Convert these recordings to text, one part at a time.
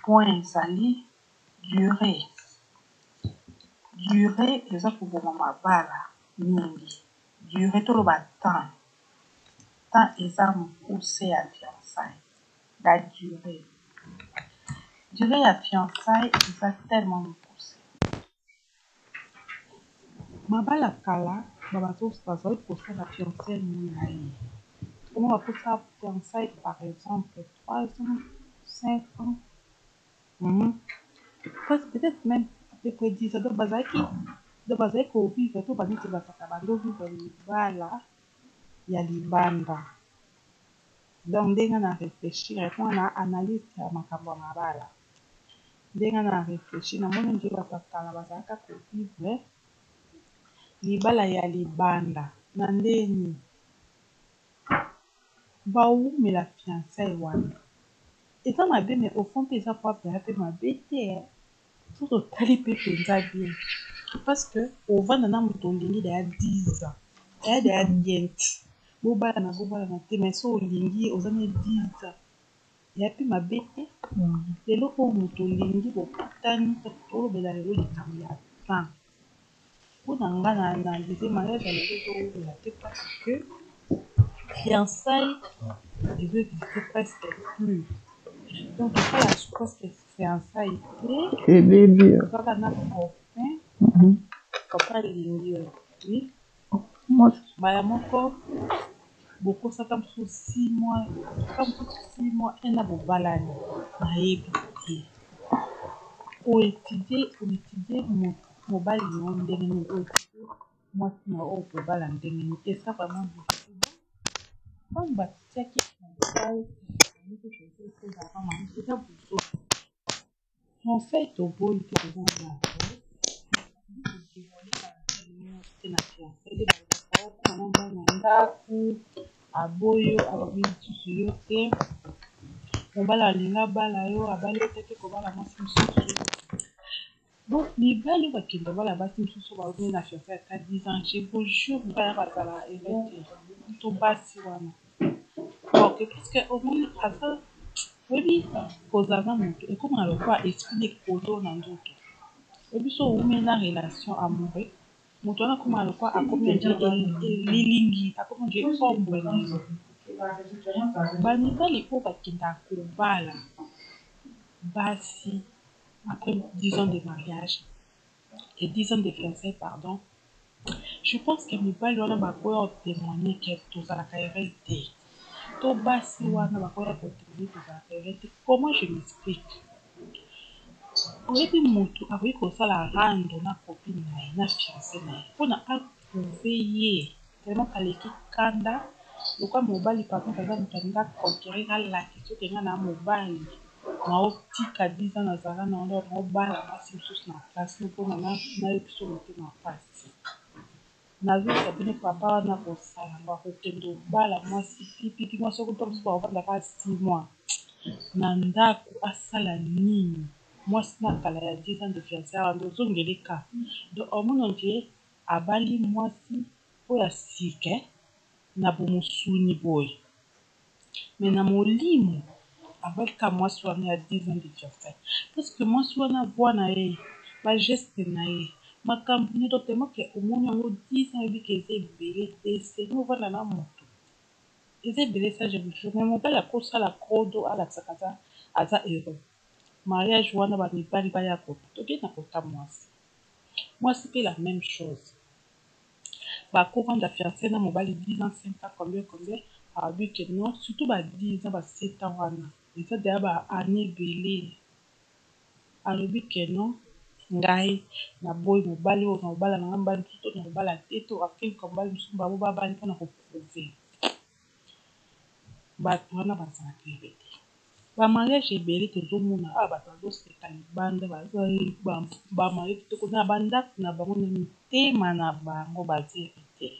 Point ezali duree. Duree eza koboma mabala mingi. Duree toloba temps. Temps eza mokuse ya fiançailles. La duree. Duree ya fiançailles eza tellement mokuse. Mabala kala bazali kosala fiançailles molayi. Comment bakosala fiançailles par exemple 3 ans, 5 ans, peut-être même à peu près 10 ans. Donc bazalaki donc bazali kovivre to baneti bazalaka bando vivre libala ya libanda. Donc ndenge na réfléchir mpo na analyse ya makambo ya mabala, ndenge na réfléchir, namoni nde bato ya kala bazalaka kovivre libala ya libanda na ndeni bawumela fiançailles wana eza mabe, mais au fond mpe eza propre ya mpe mabe te. Soki otali mpe mpenza bien, parce que ovanda na moto olingi daya 10 ans, eya daya bien te, bobalana bobalana te, mais so olingi oza na 10 ans, eya mpe mabe te. Lelo oyo moto olingi bokutani, tolobela lelo likambo ya temps. Mpona nga na analyse, mariage ya lelo ezowumela te parce que fiançailles ezo existe presque plus. Donc tosala presque fiançailles te. Ebebi. Kaka na copain, copain alingi yo, oui, mbala moko bokosaka mosusu 6 mois, ata mosusu 6 mois, un an, bobalani. Nayebi te oétudie, oétudie mobali na yo ndenge nini, oétudie mwasi na yo oyo kobala ndenge nini. Eza vraiment difficile. Ntango batiaki fiançailles, eza buso fiançailles, toboyi te, toboyi te na fiançailles nde balobaka okoma na ndako, aboyi yo, alobi lisusu yo te. Mobali alingi abala yo, abali yo te, kobala mwasi mosusu. Bon, mibali oyo bakende bala basi mosusu baomi na fiançailles ata 10 ans, je vous jure, mibali bazala heureux te, to basi wana. Ok, parce que omoni aza, oyebi, kozala na moto ekóma lokola esprit ekolo na nzoto. Oyebi, so owumeli na relation amoureux, moto wana akóma lokola akomi elilingi, akomi nde ombre na yo. Bamibali oyo bakendaka kobala basi après 10 ans de mariage et 10 ans de fiançailles, pardon, je pense que mibali wana bakoya kotémoigner ke tozalaka heureux te, to basi wana bakoya kotémoigner tozalaka heureux te. Comment je m'explique? Oyebi, motu akoki kosala rando na copine na ye, na fiancé na ye, mpona aprouver ye tellement aleki kanda. Lokwa mobali, par contre, aza moto alingi aconquérir, alakisa oke nga na mobali naotika 10 ans nazala na wana, naobala mwasi mosusu na place mpona nayokiso motema mpasi. Nazoyebisa bino, papa wana kosala yango, akokende obala mwasi pipipi, mwasi okuta mosusu bakovandaka 6 mois na ndako, asala nini? Mwasi na kala ya 10 ans de fiançailles wana ozongeleka. Donc omona ondire abali mwasi oyo ya sika na bomosuni boye, mais na molimo abali ka mwasi wana ya 10 ans de fiançailles, parce que mwasi wana, voix na ye, bageste na ye, makambo nyonso, tellement ke omoni yango 10 ans, oyebi ke eza ebele. Décennie ovanda na moto eza ebele, ça je vous jure. Mais mobali akosala krodo, alakisaka aza heureux. Mariage wana, bamibali baya kota, tokei na kota mwasi, mwasi mpe la même chose. Bakovanda fiancé na mobali 10 ans, 5 ans, combien combien, alobi ke non, surtout ba 10 ans, ba 7 ans wana eza deya ba année ebele. Alobi ke non, ngai naboyi mobali oyo, na kobala na ngai mobali mosusu, to na kobala te, to akeluka mobali mosusu, bango babali mpona koprouver. Bato wana bazalaka heureux te. Bamariage ebele tozomona awa, bato bazoseka libanda, bamarie kitoko na bandako na bango, na mitema na bango baza heureux te.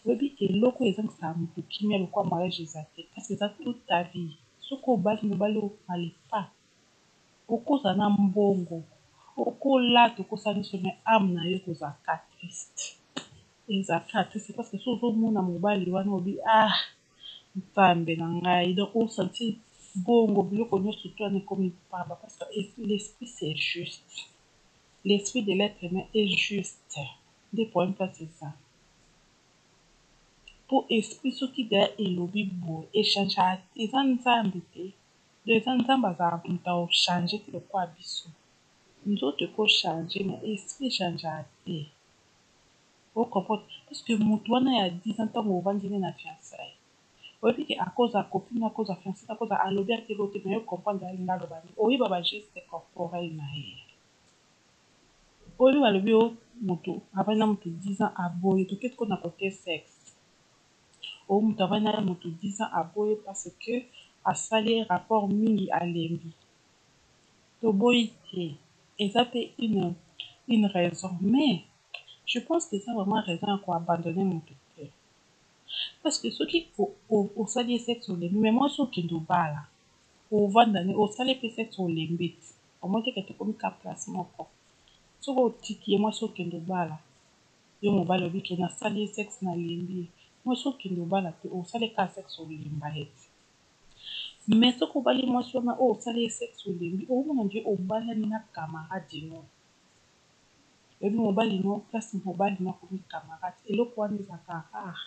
Oyebi, eloko ezangisaka moto kimia lokwa mariage eza te, parce que eza toute ta vie. Soki obali mobali oyo alepa, okozala na mbongo, okolata, okosala nyonso, mais âme na yo ekozalaka triste, ezalaka triste, parce que so ozomona mobali wana, obi: "Ah, Nzambe na ngai!" Donc osentir Bongo biloko nyonso to wana ekomi pamba parce que l'esprit, c'est juste. L'esprit de l'être humain est juste. Nde problème place eza. Mpo esprit soki deya elobi boye, echangeaka te. Eza Nzambe te. Donc eza Nzambe azalaka moto akochange te lokola biso. Nzoto ekochange, mais esprit echangeaka te. Ocomprendre? Parce que motu wana ya 10 ans, ntango ovandi ne na fiançaille, oyebi ke akoza copine, akoza fiancé, akoza alobi ateli te, mais yo comprendre alinga aloba nini. Oyeba bageste corporel na ye. Oyebi, balobi o moto avandi na moto 10 ans, aboye. Toketi ko na côté sexe. O moto avandi na moto 10 ans, aboye parce que asali rapport mingi, alembi. Toboyi te, eza mpe une raison, mais je pense que eza vraiment raison ya koabandonne moto te. Parce que soki osali ye sexe, olembi, mais mwasi okende obala, ovanda ne, osali mpe sexe, olembi ti omoi teke tokomi ka place moko. Soki otiki ye, mwasi okende obala, yo mobali oyebi ke nasali ye sexe, nalembi ye. Mwasi okende obala mpe osali kaka sexe, olemba ye te. Mais soki obali mwasi wana oyo osali ye sexe, olembi, omona nde obalani na camarade no. Oyebi mobali no place, mobali no akomi camarade. Eloko wana ezalaka rare.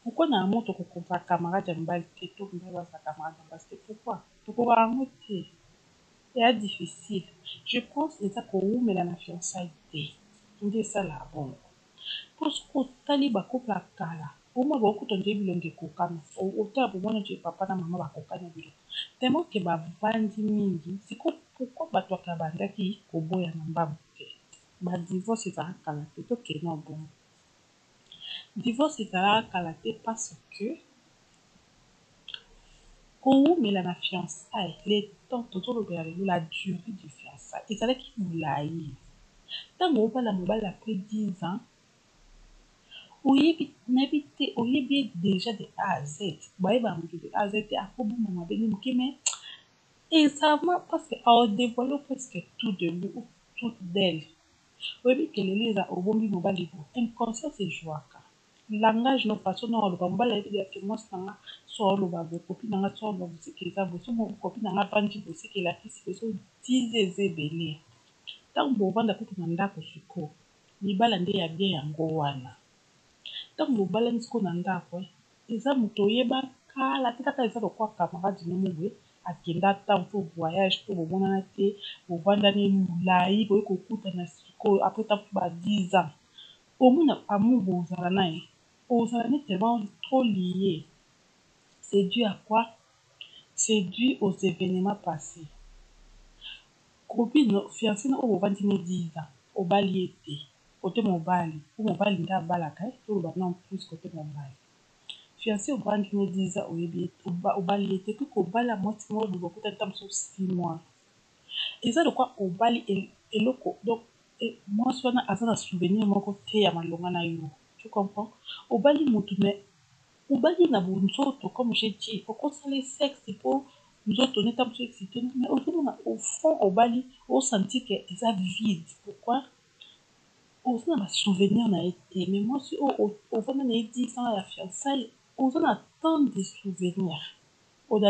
Pourquoi na yango tokokompara camarade ya mobali te, to mobali baza camarade ya basi te? Pourquoi tokoka yango te? Eya difficile. Je pense eza kowumela na fiançaille te nde esalaka bongo. Mpo soki otali bacouple ya kala, omoi bakokuta nde bilongi ekokana. Otala bomona nde papa na mama bakokani bilongi tellement ke bavandi mingi. Siko pourquoi bato ya kala bandaki koboya na mbangu te? Badivorce ezalaka kala te. Tokende na bongo, divorce ezalaka kala te parce que kowumela na fiançaille, le temps tozolobela lelo, la durée du fiançaille ezalaki molai. Ntango obala mobali après 10 ans, oyebi, nayebi te, oyebi ye déjà de A à Z. Bayebaka moto de A à Z te, akoboma mabe nde moke, mais ezama parce que aodévoile presque tout de lui ou tout d'elle. Oyebi ke lelo eza obombi mobali bo inconscience ejwaka langage no, façon no aloba. Mobali ayebi ke mwasi na nga so aloba boye, copine na nga so aloba boye, seke eza boye. So copine na nga avandi boye, seke elakisi boye. So 10 eza ebele. Ntango bovanda kutu na ndako sikoyo, libala nde ya bien yango wana. Ntango bobalani sikoyo na ndako, eza moto oyeba kala te, kaka eza lokwa camarade no mo boye. Akenda ntango to voyage to bomonana te, bovandani molai, boye kokutana sikoyo après ntango ba 10 ans, omona amour bozala na ye, ozala ni tellement trop lié. C'est dû à quoi? C'est dû aux événements passés. Copine, fiancé na oyo bovandi ne 10 ans, obali ye te. Kote mobali po mobali nde abalaka, toloba non, plus kote mobali. Fiancé ovandi ne 10 ans, oyebi, obali ye te. Mpe kobala mwasi moko boye bokutani ta mosusu 6 mois, eza lokwa obali eloko. Donc mwasi wana aza na souvenir moko te ya malonga na yo. Tu comprends? Obali motu, mais obali na bonzoto. Comme j'ai dit, okosala sexe mpo nzoto neta mosu excité, mais ozomona au fond obali, osentir ke eza vide. Pourquoi? Oza na basouvenir na ye te. Mais mwasi oyo ovanda na ye 10 ans ya fiançaille, oza na tant de souvenirs, ou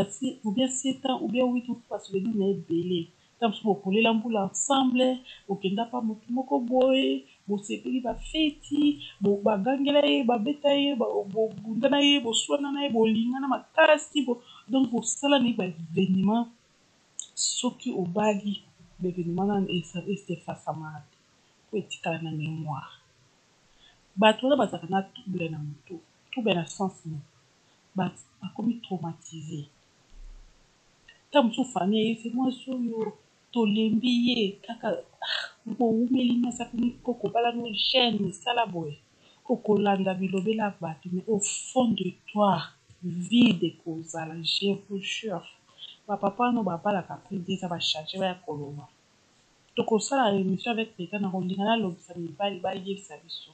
bien 7 ans ou bien 8 ans, basouvenir na ye ebele. Ntango mosusu bokolela mbula ensemble, bokenda pa motu moko boye, bosepeli bafeti, bagangela ye, babeta ye, bobunda na ye, boswana na ye, bolingana makasi. Donc bosala na ye baévénement. Soki obali, baévénement wana esefasamaka te po etikala na mémoire. Bato wana bazalaka na trouble na motu, trouble na sens nini? Bakomi traumatisé. Ntango mosusu famille ayebisi mwasi oyo: "Tolembi ye kaka bowumeli mwasi akomi koko, balano jeune, esala boye." Okolanda bilobela bato, mais au fond de toi vide ekozala. Je vous jure, bapapa wana babalaka après 10 ans, bachange, baya koloba. Tokosala émission avec peta na kolinga nalobisa mibali, bayebisa biso.